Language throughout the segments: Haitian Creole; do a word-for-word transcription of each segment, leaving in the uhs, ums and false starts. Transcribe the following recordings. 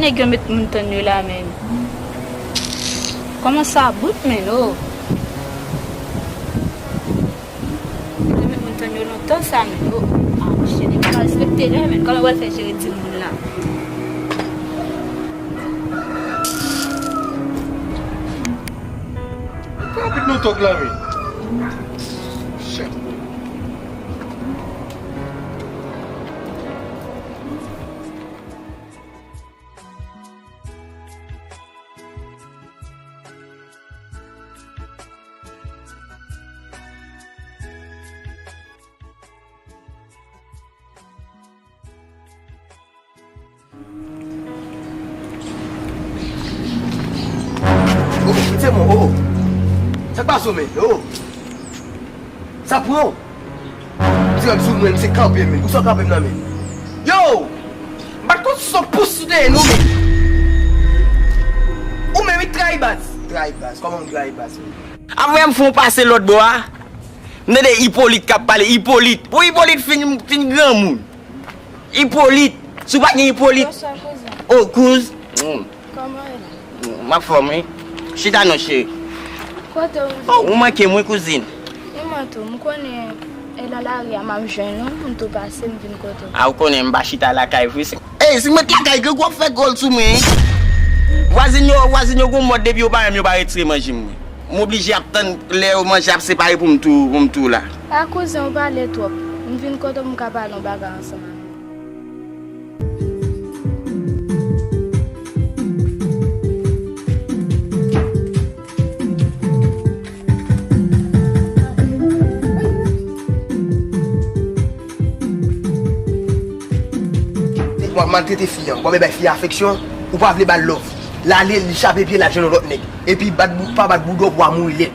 Nèg yo met moun tann yo la, men. Kòman sa bout, men, oh. Yo met moun tann yo lontan sa, men, oh. Ah, monchè, nèg yo pa respekte lè, men. Kòman w al fè jere timoun la? Rapid nou tòk la, men. Chèf. Oh, se mwen, oh. Sa k pase w, men? Oh. Sa pran w? Di wè m sou mwen, m se kanpe m, men. Ou sa w kanpe m nan, men? Yo! M pa t konn si w pous sou teren nou, men. Ou menm, wi, trayi baz. Trayi baz. Kòman m trayi baz, men? Apre m fè yon pase lòt bò a. M tande Ipolit k ap pale. Ipolit. Bon, Ipolit fin, fin granmoun. Ipolit. Si w pa gen Ipolit. Bonswa, kouzen. Oh, kouz. Mm. Kòman w ye? M anfòm, wi. Chita non, cheri. Kote w ye? Oh, ou manke m, wi, kouzin. E mwen tou, m konnen e nan lari a m ap jwenn ou, m tou pase, m vin kote w. A, ou konnen m pa chita lakay vre. Ey, si m ret lakay, grangou ap fè gòl sou mwen, wi. Vwazin yo, vwazin yo gon mòd, depi yo pa renmen, yo pa retire manje mwen. M oblije ap tann lè yo manje ap separe pou m tou, pou m tou la. A, kouzen, ou pale twòp. M vin kote w, m ka pale yon bagay ansanm avè w. W ap maltrete fi an, w ap bay fi an afeksyon, ou pa vle ba l love. L ale, li chape pye, l al jwenn yon lòt nèg. Epi bat bou-, pa bat bouda w pou w a mouri lèd.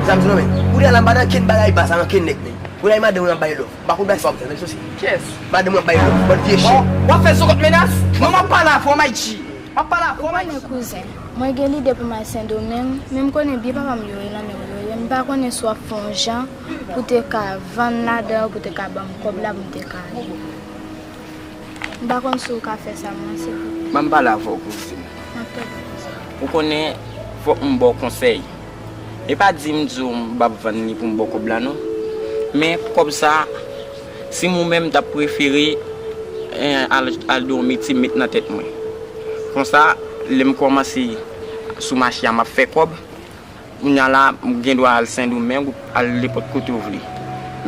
Sa m di w non, men. Kounye a la, m pa nan kenn bagay baz a ankenn nèg, men. Kounye a e madanm ou n ap bay love. M pa konn bay sa w ap fè, men sosi. Kiyès? Madanm ou n ap bay love, bann vye chen. W ap fè sou kont menas? Non, m ap pale avè w, Maychi. M ap pale avè w, Maychi. Ou konnen, kouzen, mwen gen lide pou m al Sendomeng, men m konnen byen papa m yo ye nan men w yo ye. M pa konnen si w ap fè yon jan pou te ka vann ladan, pou te ka ban m kòb la, pou m te ka ale. M pa konn si w ka fè sa, mwen, silvouplè. Ban m pale avè w, kouzin. M ap tande, kouzen. Ou konnen, fòk m ba w konsèy. E pa di m di w m p ap vann li pou m ba w kòb la, non. Men kòb sa, si m ou menm, m t ap prefere, eh, al, al de yon metye m met nan tèt mwen. Konsa, lè m kòmanse sou mache a, m ap fè kòb. Kounye a la, m gen dwa al Sendomeng, al nenpòt kote w vle.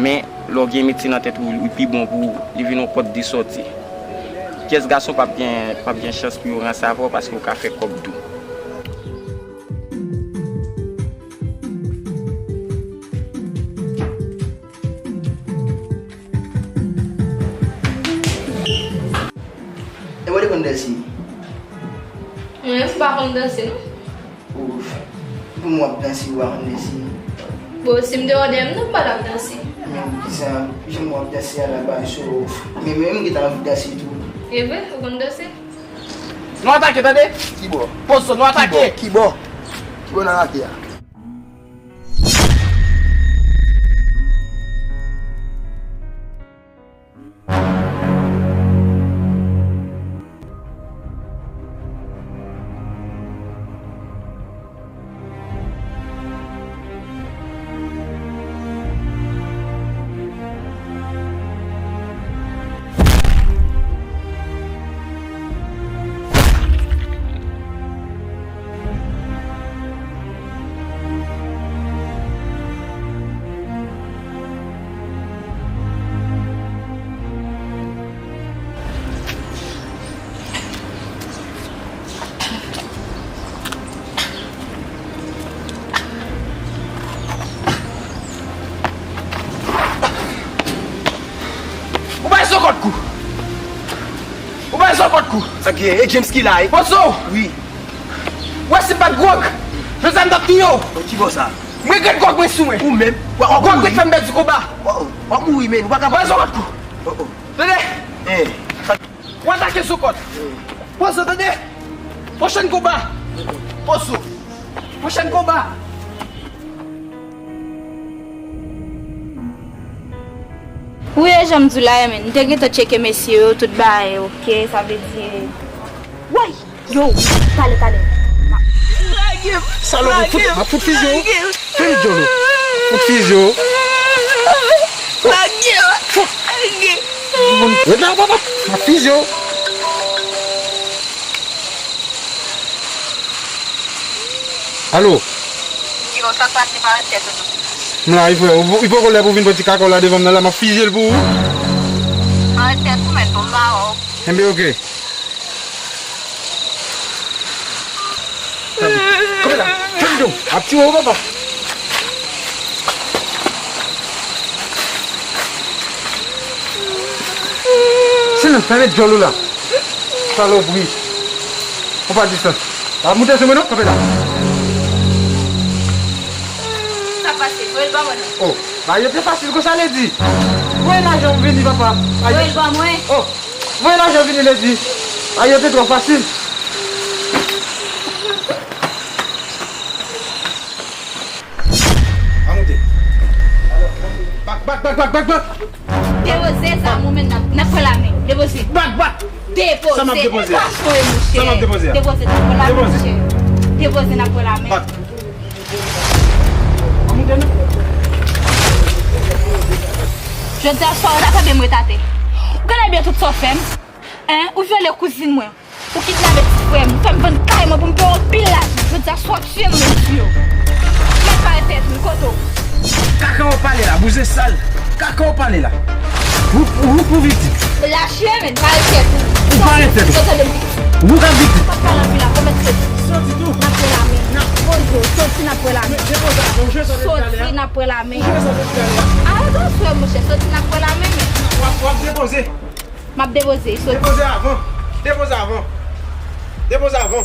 Men, lè w gen metye nan tèt ou, li pi bon pou ou, li vin yon pòt de sòti. Kiyès gason p ap gen, p ap gen chans pou yo ranse avè w paske w ka fè kòb tou. E w te konn danse? Mwen, m pa konn danse, non. Ouf. Pou mwen w ap danse, ou pa konn danse. Bon, si m te wè w dèyè m, non, m pa t ap danse. Men kisa, jan w ap danse a la, pa cho. Men mwen, m gentan anvi danse tou. E vre, ou konn danse? Nou atake, tande? Kibò? Pozo, nou atake! Kibò? Kibò? Kibò n atake a? Ou bay sou kòt kou. Ou bay sou kòt kou. Sa k gen? E James ki la, e? Pozo! Wi. Ou wè si m pa t gwòg, jodi a m t ap touye w. Bon, ki bò sa? M regrèt gwòg mwen sou mwen. Ou menm? Gwòg mwen fè m pèdi konba. W ap mouri, men. Ou pa ka. Ou bay sou kòt kou. Oh, oh. Tande? Eh. W atake sou kòt. Pozo, tande? Pwochèn konba. Pozo. Pwochèn konba. Ou ye jan m di w la, men. M te gentan tcheke mesye yo, tout bagay, oke, sa vle di. Woy! Yo, talè, talè. Salopri, fout, m ap fout fize w. Fè m djòl ou. Fout fize w. Lage m. Lage. Ret la, papa. M ap fize w. Alo. Yo, sa k pase, parèt tèt ou. M la, wi, frè. Ou, ou poko lè pou vin pran ti kaka w la devan m nan la, m ap fize l pou ou. Parèt tèt ou, men, bon, m pa wè w. Enben, oke. Kanpe la. Kanpe la. Kanpe la. Ap tiye w, papa. Se nan fèmen djòl ou la. Salopri. Ou pa distans. Pa moute sou mwen non, kanpe la. Sa pase, voye l ba mwen non. Oh, ba yo te fasil konsa, Lady. Voye lajan w vini, papa. Voye l ba mwen. Oh. Voye lajan vini, Lady. Ay, yo te twò fasil. A moute. Bak, bak, bak, bak, bak, bak. Depoze zam ou, men n ap, n ap pran lamen. Depoze. Bak, bak. Depoze. Sa m ap depoze a? Sa m ap depoze a? Depoze, n ap pran lamen, monchè. Depoze, n ap pran lamen. Bak. Jodi a swa, ou ta tande m ret atè. Ou konnen byen tout sa w fè m? Hein? Ou vyole kouzin mwen. Ou kidnape ti frè m. Ou fè m vann kay mwen pou m peye yon pil lajan. Jodi a swa, w tiye m, men m tiye w. Mèt parèt tèt ou, kote w? Kaka w pale la, bouzen sal. Kaka w pale la. Ou, ou, ou pou viktim. Lache, men, parèt tèt ou. Ou parèt tèt ou. Ou k ap viktim. Ou p ap pale anpil la, kòmèt soti. Soti tou. N ap pran lamen. Poze w, soti, n ap pran lamen. Depoze avan, ou jwe sa depi talè a. Soti, n ap pran lamen. Ou jwe sa depi talè a. Arete w sou mwen, monchè, soti, n ap pran lamen, men. W ap, w ap depoze. M ap depoze, soti. Depoze avan. Depoze avan. Depoze avan.